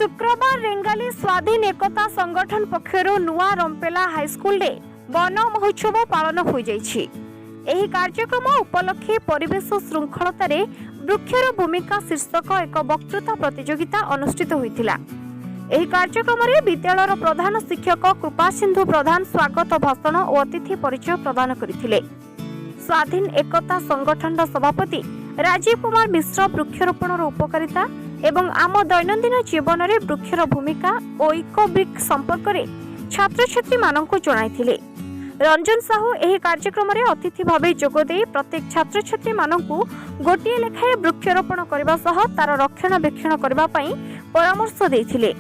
ଶୁକ୍ରବାର ରେଙ୍ଗାଲି ସ୍ୱାଧୀନ ଏକତା ସଂଗଠନ ପକ୍ଷରୁ ନୂଆ ରମ୍ପେଲା ହାଇସ୍କୁଲରେ ବନ ମହୋତ୍ସବ ପାଳନ ହୋଇଯାଇଛି। ଏହି କାର୍ଯ୍ୟକ୍ରମ ଉପଲକ୍ଷେ ପରିବେଶ ଶୃଙ୍ଖଳତାରେ ବୃକ୍ଷର ଭୂମିକା ଶୀର୍ଷକ ଏକ ବକ୍ତୃତା ପ୍ରତିଯୋଗିତା ଅନୁଷ୍ଠିତ ହୋଇଥିଲା। ଏହି କାର୍ଯ୍ୟକ୍ରମରେ ବିଦ୍ୟାଳୟର ପ୍ରଧାନ ଶିକ୍ଷକ କୃପାସିନ୍ଧୁ ପ୍ରଧାନ ସ୍ୱାଗତ ଭାଷଣ ଓ ଅତିଥି ପରିଚୟ ପ୍ରଦାନ କରିଥିଲେ। ସ୍ୱାଧୀନ ଏକତା ସଂଗଠନର ସଭାପତି ରାଜୀବ କୁମାର ମିଶ୍ର ବୃକ୍ଷରୋପଣର ଉପକାରିତା ଏବଂ ଆମ ଦୈନନ୍ଦିନ ଜୀବନରେ ବୃକ୍ଷର ଭୂମିକା ଓ ଇକୋବ୍ରିକ୍ ସମ୍ପର୍କରେ ଛାତ୍ରଛାତ୍ରୀମାନଙ୍କୁ ଜଣାଇଥିଲେ। ରଞ୍ଜନ ସାହୁ ଏହି କାର୍ଯ୍ୟକ୍ରମରେ ଅତିଥି ଭାବେ ଯୋଗଦେଇ ପ୍ରତ୍ୟେକ ଛାତ୍ରଛାତ୍ରୀମାନଙ୍କୁ ଗୋଟିଏ ଲେଖାଏଁ ବୃକ୍ଷରୋପଣ କରିବା ସହ ତାର ରକ୍ଷଣାବେକ୍ଷଣ କରିବା ପାଇଁ ପରାମର୍ଶ ଦେଇଥିଲେ।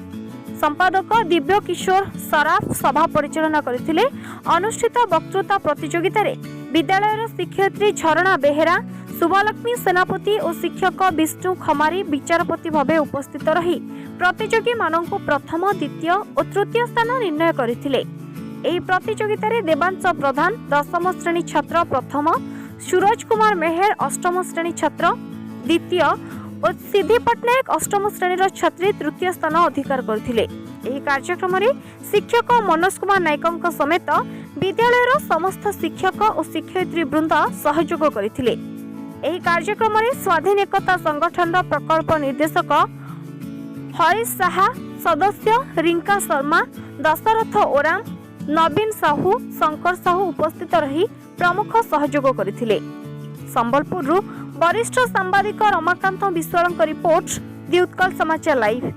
ସମ୍ପାଦକ ଦିବ୍ୟ କିଶୋର ସରାଫ ସଭା ପରିଚାଳନା କରିଥିଲେ। ଅନୁଷ୍ଠିତ ବକ୍ତୃତା ପ୍ରତିଯୋଗିତାରେ ବିଦ୍ୟାଳୟର ଶିକ୍ଷୟିତ୍ରୀ ଝରଣା ବେହେରା, ଶୁଭଲକ୍ଷ୍ମୀ ସେନାପତି ଓ ଶିକ୍ଷକ ବିଷ୍ଣୁ ଖମାରୀ ବିଚାରପତି ଭାବେ ଉପସ୍ଥିତ ରହି ପ୍ରତିଯୋଗୀମାନଙ୍କୁ ପ୍ରଥମ, ଦ୍ୱିତୀୟ ଓ ତୃତୀୟ ସ୍ଥାନ ନିର୍ଣ୍ଣୟ କରିଥିଲେ। ଏହି ପ୍ରତିଯୋଗିତାରେ ଦେବାଂଶ ପ୍ରଧାନ, ଦଶମ ଶ୍ରେଣୀ ଛାତ୍ର, ପ୍ରଥମ, ସୁରଜ କୁମାର ମେହେର, ଅଷ୍ଟମ ଶ୍ରେଣୀ ଛାତ୍ର, ଦ୍ୱିତୀୟ ଓ ସିଦ୍ଧି ପଟ୍ଟନାୟକ, ଅଷ୍ଟମ ଶ୍ରେଣୀର ଛାତ୍ରୀ, ତୃତୀୟ ସ୍ଥାନ ଅଧିକାର କରିଥିଲେ। ଏହି କାର୍ଯ୍ୟକ୍ରମରେ ଶିକ୍ଷକ ମନୋଜ କୁମାର ନାୟକଙ୍କ ସମେତ ବିଦ୍ୟାଳୟର ସମସ୍ତ ଶିକ୍ଷକ ଓ ଶିକ୍ଷୟିତ୍ରୀ ବୃନ୍ଦ ସହଯୋଗ କରିଥିଲେ। ଏହି କାର୍ଯ୍ୟକ୍ରମରେ ସ୍ୱାଧୀନ ଏକତା ସଂଗଠନର ପ୍ରକଳ୍ପ ନିର୍ଦ୍ଦେଶକ ହରିଶ ସାହା, ସଦସ୍ୟ ରିଙ୍କା ଶର୍ମା, ଦଶରଥ ଓରାମ, ନବୀନ ସାହୁ, ଶଙ୍କର ସାହୁ ଉପସ୍ଥିତ ରହି ପ୍ରମୁଖ ସହଯୋଗ କରିଥିଲେ। ସମ୍ବଲପୁରରୁ ବରିଷ୍ଠ ସାମ୍ବାଦିକ ରମାକାନ୍ତ ବିଶ୍ୱାଳଙ୍କ ରିପୋର୍ଟ, ଦି ଉତ୍କଳ ସମାଚାର ଲାଇଭ୍।